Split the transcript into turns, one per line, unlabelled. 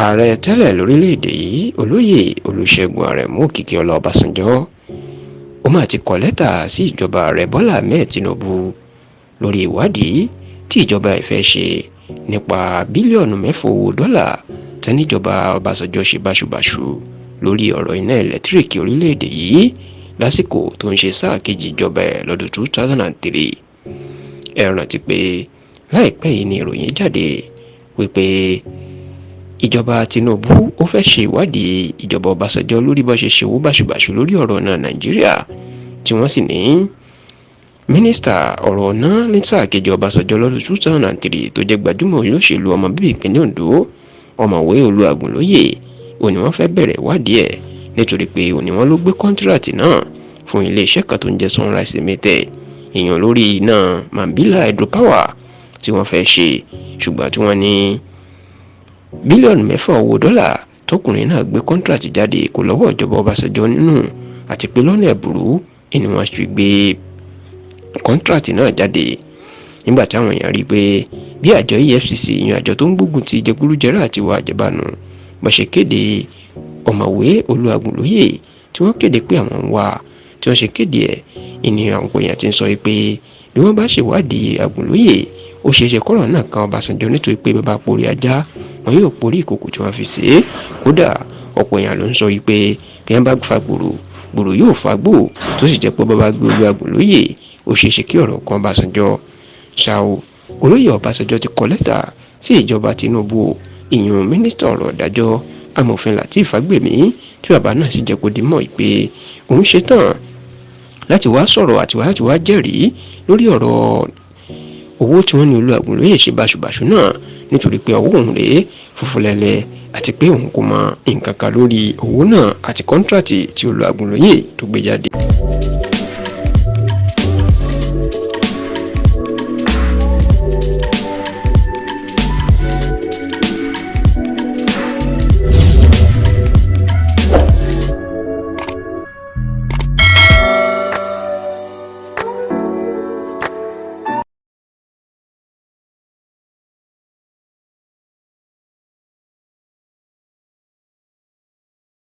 Ààrẹ tẹ́lẹ̀ lórílẹ̀‐èdè yìí, Olóyè Olùṣègùn Àrẹ̀mú Òkìkíọlá Ọbásanjọ́, ó mà ti kọ lẹ́tà sí ìjọba Ààrẹ Bọ́lá Ahmed Tinubu lórí ìwádìí tí ìjọba ẹ̀ fẹ́ ṣe nípa bílíọ̀nù 6 owó dọ́là tẹ́níjọba Ọbásanjọ́ ṣe báṣubàṣu lórí ọ̀rọ̀ iná ẹ̀lẹ́tíríkì orílẹ̀‐èdè yìí lásìkò tó ń ṣe sáà kejì ìjọba ẹ̀ lọ́dún 2003. Ẹ rántí pé láìpẹ́ yìí ni ìròyìn jáde wípé ìjọba Tinubu ó fẹ́ ṣe ìwádìí ìjọba Ọbásanjọ́ lórí bó ṣe ṣe owó báṣubàṣu lórí ọ̀rọ̀ náà Nàìjíríà, tí wọ́n sì ní mínísítà ọ̀rọ̀ náà ní sáà kejì Ọbásanjọ́ lọ́dún 2003 tó jẹ́ gbajúmọ̀ olóṣèlú ọmọ bíbí ìpínlẹ̀ Ondo, Ọ̀mọ̀wé Olú Àgúnlóye, òní wọ́n fẹ́ bẹ̀rẹ̀ ìwádìí ẹ̀ nítorí pé òní wọ́n ló gbé kọ́ńtíráàtì náà fún iléeṣẹ́ kan tó ń jẹ́ Sunrise Limited, èèyàn lórí iná Mambila Hydropower tí wọ́n fẹ́ ṣe, ṣùgbọ́n tí wọ́n ní bílíọ̀nù 6 owó dọ́là tọkùnrin náà gbé kọ́ńtíráàtì jáde kò lọ́wọ́ ìjọba Ọbásanjọ́ nínú, àti pé lọ́nà ẹ̀bùrú ni wọ́n fi gbé kọ́ńtíráàtì náà jáde. Nígbà táwọn èèyàn rí i pé bí àjọ EFCC, ìyẹn àjọ tó ń gbógun ti jẹgúdújẹrá àti ìwà àjẹbánu, bó ṣe kéde Ọ̀mọ̀wé Olú Àgúnlóye tí wọ́n kéde pé àwọn ń wá, tí wọ́n ṣe kéde ẹ̀, ìní àwọn èèyàn ti ń sọ pé bí wọ́n bá ṣèwádìí Àgúnlóye, ó ṣeé ṣe kọ́rọ̀ náà kan Ọbásanjọ́, nítorí pé bàbá porí ajá, wọn yóò porí ìkòkò tí wọ́n fi ṣe é. Kódà ọ̀pọ̀ èèyàn ló ń sọ pé bí wọ́n bá fa gbùrù, gbùrù yóò fa gbò, tó sì jẹ́ pé bàbá gbé Olú Àgúnlóye, ó ṣeé ṣe kí ọ̀rọ̀ kan Ọbásanjọ́. Ṣá o, Olóyè Ọbásanjọ́ ti kọ lẹ́tà sí ìjọba Tinubu, ìyún mínísítà ọ̀rọ̀ ìdájọ́, Amòfin Lateef Fagbemi, tí bàbá náà sì jẹ́ kó di mọ̀ pé òun ṣetán láti wá sọ̀rọ̀ àti láti wá jẹ́rìí lórí ọ̀rọ̀ owó tí wọ́n ní Olú Àgúnlóye ṣe báṣubàṣu náà, nítorí pé ọwọ́ òun rèé funfun lẹ́lẹ́, àti pé òun kò mọ nǹkan kan lórí owó náà àti kọ́ńtrátì tí Olú Àgúnlóye tó gbé jáde.